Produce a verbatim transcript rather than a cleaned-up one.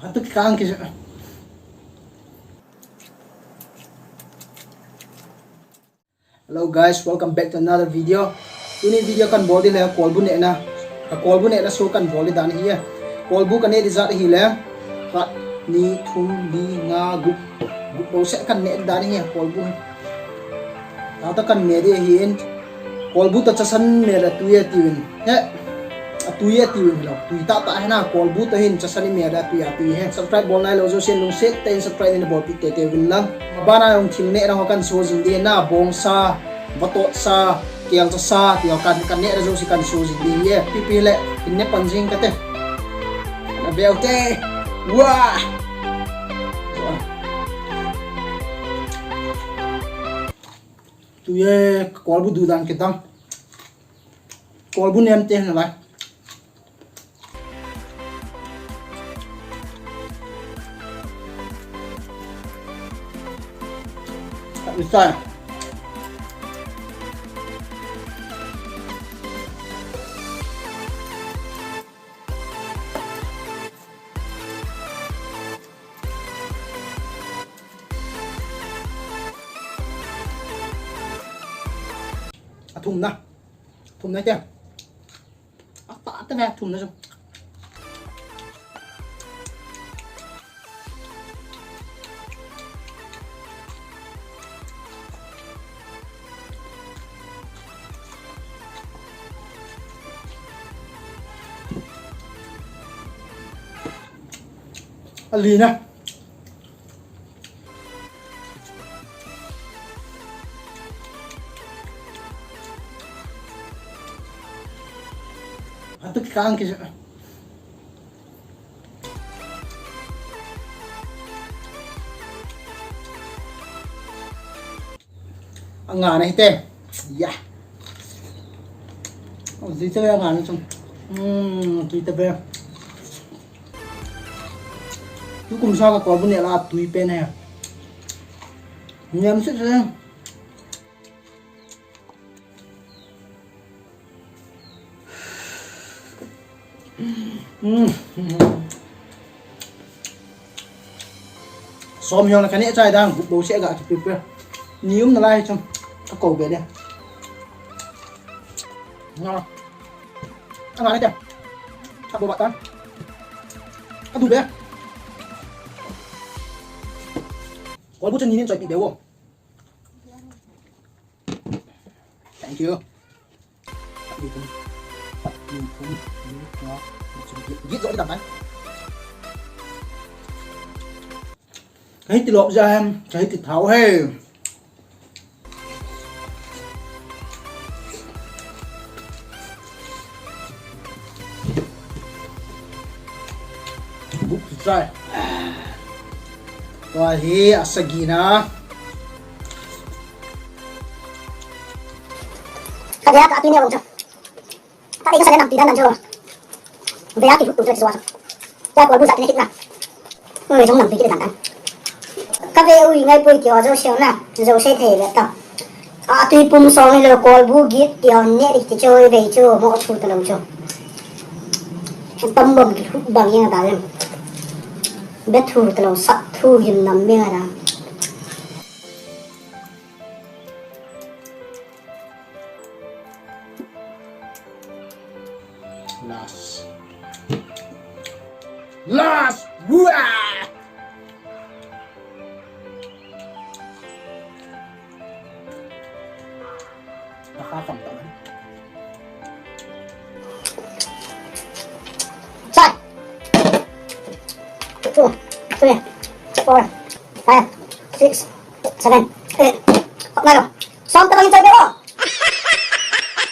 Atu kikang ki. Hello guys, welcome back to another video. Tuni video kahin bol ding le kolbu nehna. Ka kolbu nehna show kahin bol ding dan ahi e. Kolbu kaneh ding jat ahile, khat, ni, thum, li, nga, gup. Gup bou seh kahin neh ding dan ahi e kolbu. Tata kahin neh ding ahin. Kolbu toh chasan mel a tui atiuvin. He. Atui atiuvin lo. Tui tahtah hina kolbu toh hin chasan imel a tui atui he. Subscribe bol nailou jousen lungset tah in subscribe neibolpeh teitei uvin lang. Abana jong thil nehna ho kahin show jing ding ahi, bongsa, vatotsa, kelchasa, tiho kahin, kahin nehna jouse kahin show jing ding ahi e. Ipi ipi le, hin neh pan jing kate. Na veu te. Wah! Tui e, kolbu dudan kit tan. Kolbu nem te nalai. Kat misai. Athumna. Athumna kya? Ata ata na athumna jong. Alina. Atu kikang ki. Anga na hite. Ya. Oi, tui te be anga na chung. Hmm, tui te be. Tukum sa ka kolbu neh la tui pen he. Niam sese. Hmm. Som hiong la kane chai dang, gup bou se ga ki pe pe. Ni um nalai chum. Ka ko be de. Nga. Anga le te. Ka bo ba tan. Adu be. Kolbu chun ni nin choi pi be wo. Thank you. Git jo dam tan. Kahi ti lop ja hem, kahi ti thao he. Buk tu chai. Tua hi asagi na. Ka dia ka ati ne bang cha. Ka dei ka sa le nam ti dan dan cha. Ve a ki hut tu cha ki suwa cha. Cha ko bu sa ki ne hit na. Oi, jong nam ti ki dan dan. Ka ve ui ngai poi ti ho jo seo na. Jo se thei le ta. A tui pum song le kolbu git ti ho ne dik ti cho ve cho mo chu ta lo cho. Tam bom ki hut bang yang ta le. Be thu ta lo sa thu yin nam me ra. Last. Last! Wah! Nakakanta na. Sa! Two, three, four, five, six, seven, eight. Hop na lo. Som tabang yung sabi ko.